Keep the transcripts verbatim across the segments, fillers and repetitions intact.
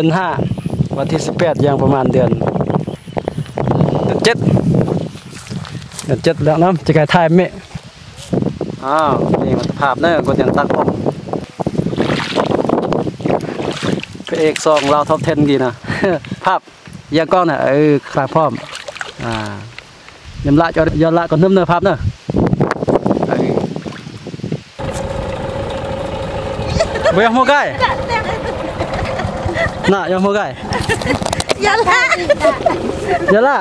เดือนห้า วันที่สิบแปด ยังประมาณเดือน เดือนเจ็ด เดือนเจ็ดแล้วนะ จะใกล้ท้ายเมะ อ้าว นี่มันภาพเนอะ กดยังตักออก พระเอกสองลาว Top Ten กี่นะ ภาพ เอียงกล้องน่ะ เออ ครับพร้อม อ่า ยำละ จอ ยำละก่อนเนิ่มเนอะ ภาพเนอะ เออ บ่อยากหัวไก่ น่ะ อยากหัวไก่ Yala. Yala.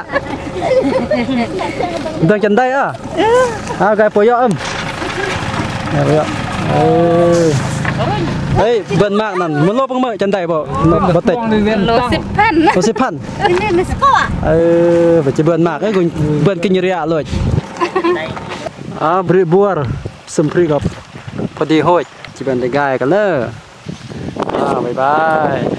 Dang candai ah. Ah, gai poyo em. Ya, poyo. Eh. Hei, bơ̆n mă nan. Mă lo păng mă candai bo. Mă bơtej. Lo siphan. Lo siphan. Ini ni sekolah. Eh, bơ̆n mă. Eh, bơ̆n kơ nyeria lo. Ah, bri buar. Sempri kap. Padi hoi. Chi bơ̆n de gai kơ lơ. Ah, bye bye.